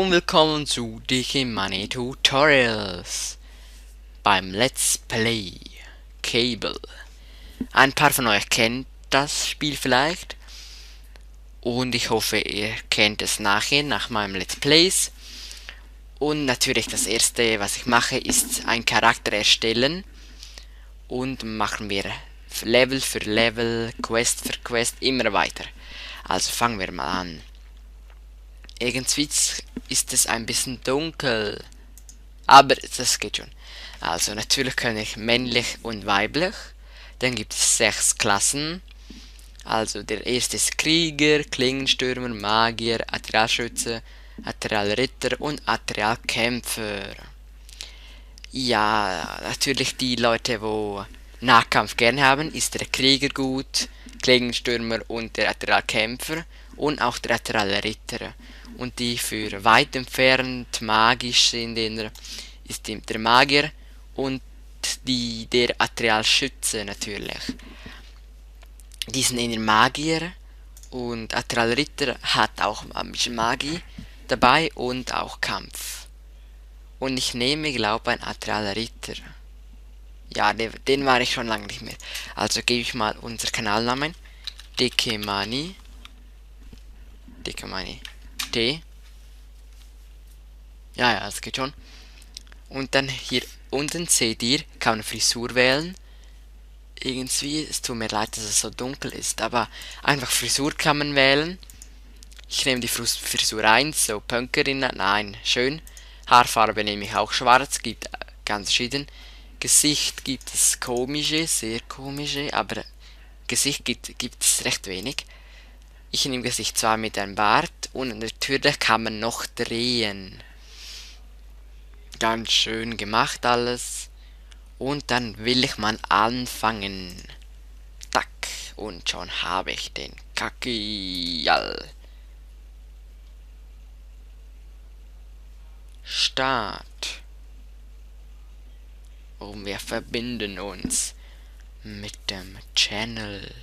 und willkommen zu Money Tutorials beim Let's Play Cable. Ein paar von euch kennt das Spiel vielleicht und ich hoffe, ihr kennt es nachher nach meinem Let's Plays. Und natürlich das erste, was ich mache, ist ein Charakter erstellen und machen wir Level für Level, Quest für Quest immer weiter. Also fangen wir mal an. Irgendwie ist es ein bisschen dunkel, aber das geht schon. Also natürlich kann ich männlich und weiblich. Dann gibt es 6 Klassen. Also der erste ist Krieger, Klingenstürmer, Magier, Atrialschütze, Atrialritter und Atrialkämpfer. Ja, natürlich die Leute, wo Nahkampf gern haben, ist der Krieger gut, Klingenstürmer und der Atrialkämpfer und auch der Atrialritter. Und die für weit entfernt magisch sind, ist der Magier und der Atrialschütze natürlich. Die sind eher Magier und Atrialritter hat auch ein bisschen Magie dabei und auch Kampf. Und ich nehme, glaube ein Atrialritter. Ja, den war ich schon lange nicht mehr. Also gebe ich mal unser Kanalnamen. Dekemani. Dekemani. D. Ja, das geht schon. Und dann hier unten seht ihr, kann man Frisur wählen. Irgendwie, es tut mir leid, dass es so dunkel ist, aber einfach Frisur kann man wählen. Ich nehme die Frisur 1, so Punkerin, nein, schön. Haarfarbe nehme ich auch schwarz, gibt ganz verschieden. Gesicht gibt es komische, sehr komische, aber Gesicht gibt es recht wenig. Ich nehme Gesicht zwar mit einem Bart und natürlich kann man noch drehen. Ganz schön gemacht alles. Und dann will ich mal anfangen. Tack. Und schon habe ich den Kakial. Start. Und wir verbinden uns mit dem Channel.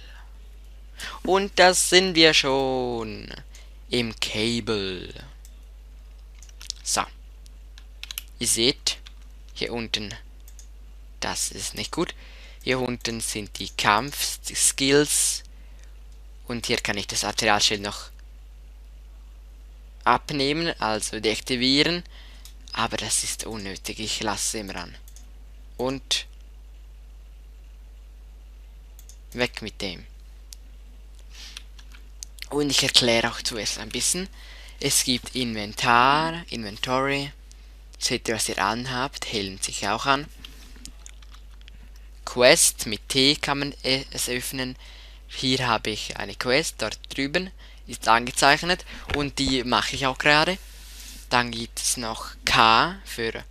Und das sind wir schon im Cable. So. Ihr seht, hier unten, das ist nicht gut. Hier unten sind die Kampfskills. Und hier kann ich das Arterialschild noch abnehmen, also deaktivieren. Aber das ist unnötig, ich lasse es immer an. Und weg mit dem. Und ich erkläre auch zuerst ein bisschen. Es gibt Inventory. Seht ihr, was ihr anhabt, Helm sich auch an. Quest mit T kann man es öffnen. Hier habe ich eine Quest, dort drüben ist angezeichnet und die mache ich auch gerade. Dann gibt es noch K für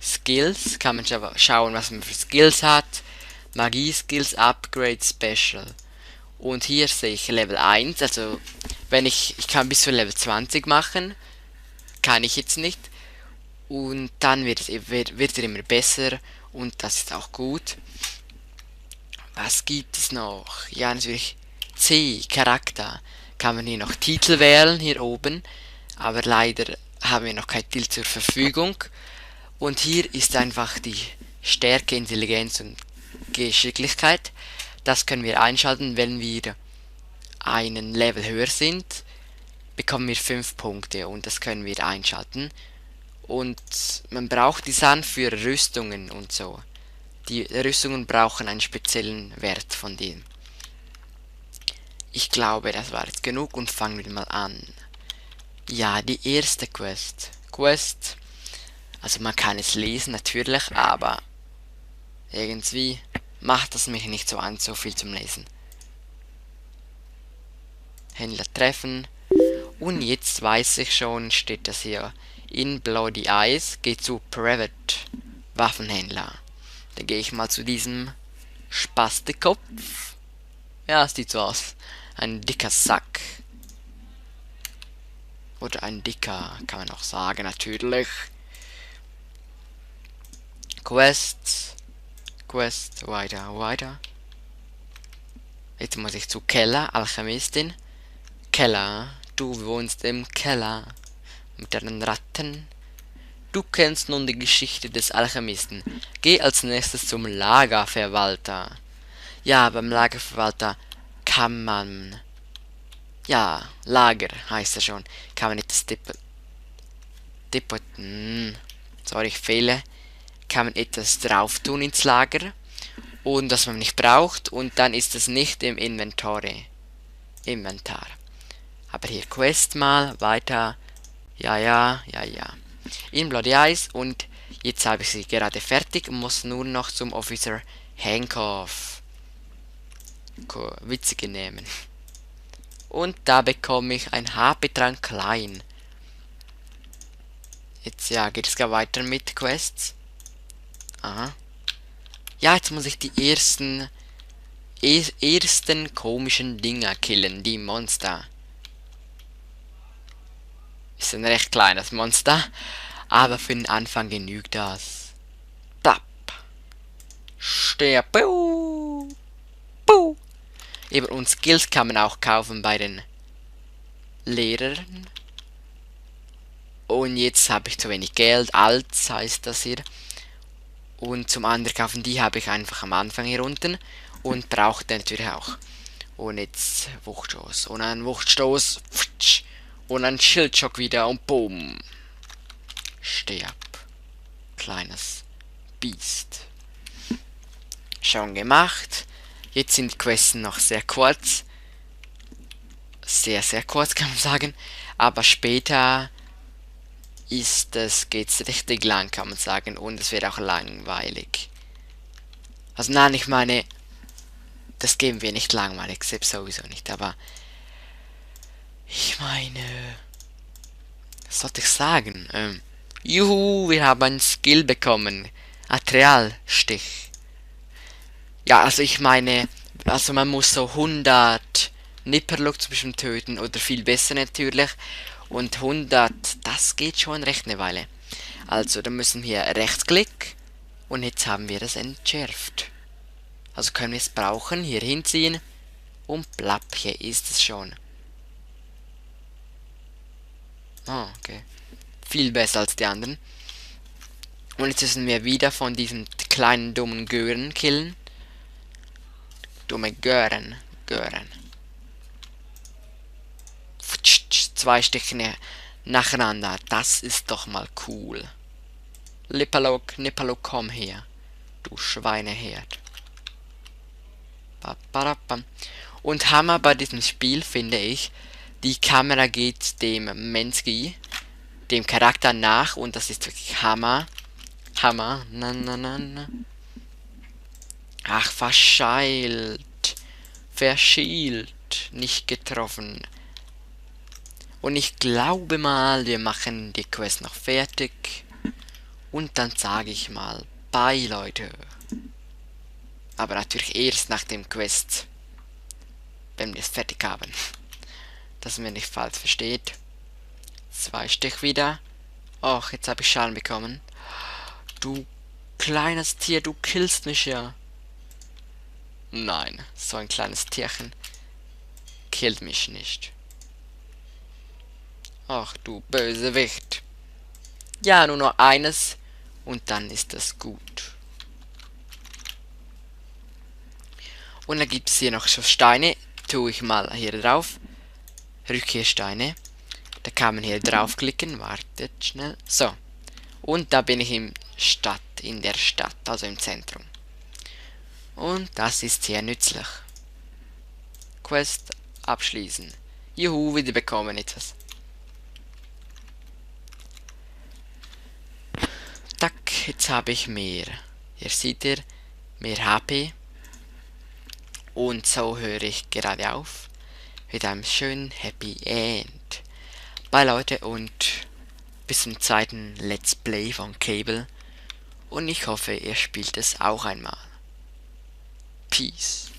Skills, kann man schauen, was man für Skills hat. Magie-Skills, Upgrade, Special. Und hier sehe ich Level 1, also wenn ich kann bis zu Level 20 machen, kann ich jetzt nicht. Und dann wird er immer besser und das ist auch gut. Was gibt es noch? Ja, natürlich C, Charakter. Kann man hier noch Titel wählen, hier oben. Aber leider haben wir noch kein Titel zur Verfügung. Und hier ist einfach die Stärke, Intelligenz und Geschicklichkeit. Das können wir einschalten, wenn wir einen Level höher sind. Bekommen wir 5 Punkte und das können wir einschalten. Und man braucht die Sachen für Rüstungen und so. Die Rüstungen brauchen einen speziellen Wert von denen. Ich glaube, das war jetzt genug und fangen wir mal an. Ja, die erste Quest. Also man kann es lesen natürlich, aber irgendwie macht das mich nicht so an, so viel zum Lesen. Händler treffen. Und jetzt weiß ich schon, steht das hier. In Bloody Eyes geht zu Private Waffenhändler. Dann gehe ich mal zu diesem Spastikopf. Ja, es sieht so aus. Ein dicker Sack. Oder ein dicker, kann man auch sagen, natürlich. Quest, weiter. Jetzt muss ich zu Keller, Alchemistin. Keller, du wohnst im Keller. mit den Ratten. Du kennst nun die Geschichte des Alchemisten. Geh als nächstes zum Lagerverwalter. Ja, beim Lagerverwalter kann man... Ja, Lager heißt er schon. Kann man nicht das Depot... sorry, ich fehle. Kann man etwas drauf tun ins Lager. Und was man nicht braucht. Und dann ist es nicht im Inventar. Aber hier Quest mal, weiter. Ja. In Bloody Eyes und jetzt habe ich sie gerade fertig, muss nur noch zum Officer Hancock Witzige nehmen. Und da bekomme ich ein HP-Trank klein. Jetzt ja, geht es gar weiter mit Quests. Aha. Ja, jetzt muss ich die ersten komischen Dinger killen, die Monster. Ist ein recht kleines Monster, aber für den Anfang genügt das. Plapp. Stirb. Puh. Puh. Eben, und Skills kann man auch kaufen bei den Lehrern. Und jetzt habe ich zu wenig Geld, Alts heißt das hier. Und zum anderen kaufen, die habe ich einfach am Anfang hier unten. Und brauchte natürlich auch. Und jetzt Wuchtstoß. Und ein Wuchtstoß. Und ein Schildschock wieder und boom. Steh ab. Kleines Biest. Schon gemacht. Jetzt sind die Quests noch sehr kurz. Sehr kurz kann man sagen. Aber später geht's richtig lang, kann man sagen. Und es wird auch langweilig. Also nein, ich meine, das geben wir nicht langweilig, selbst sowieso nicht. Aber ich meine, was sollte ich sagen? Juhu, wir haben einen Skill bekommen. Atrialstich. Ja, also ich meine, also man muss so 100 Nipperlook zum Beispiel töten oder viel besser natürlich. Und 100, das geht schon recht eine Weile. Also, dann müssen wir Rechtsklick und jetzt haben wir das entschärft. Also können wir es brauchen, hier hinziehen und plapp, hier ist es schon. Oh, okay. Viel besser als die anderen. Und jetzt müssen wir wieder von diesen kleinen dummen Gören killen. Dumme Gören. 2 Stückchen nacheinander. Das ist doch mal cool. Nipperlook, komm her. Du Schweineherd. Und Hammer bei diesem Spiel finde ich, die Kamera geht dem Mensky, dem Charakter nach und das ist wirklich Hammer. Na. Ach, verschielt, nicht getroffen. Und ich glaube mal, wir machen die Quest noch fertig. Und dann sage ich mal, bye Leute. Aber natürlich erst nach dem Quest, wenn wir es fertig haben. Dass man nicht falsch versteht. 2 Stich wieder. Och, jetzt habe ich Schaden bekommen. Du kleines Tier, du killst mich ja. Nein, so ein kleines Tierchen killt mich nicht. Ach du Bösewicht. Ja, nur noch eines und dann ist das gut. Und dann gibt es hier noch so Steine. Tue ich mal hier drauf. Rückkehrsteine. Da kann man hier draufklicken. Wartet schnell. So. Und da bin ich in der Stadt, also im Zentrum. Und das ist sehr nützlich. Quest abschließen. Juhu, wieder bekommen etwas. Tack, jetzt habe ich mehr. Hier seht ihr, mehr HP. Und so höre ich gerade auf. Mit einem schönen Happy End. Bye Leute und bis zum zweiten Let's Play von Cable. Und ich hoffe, ihr spielt es auch einmal. Peace.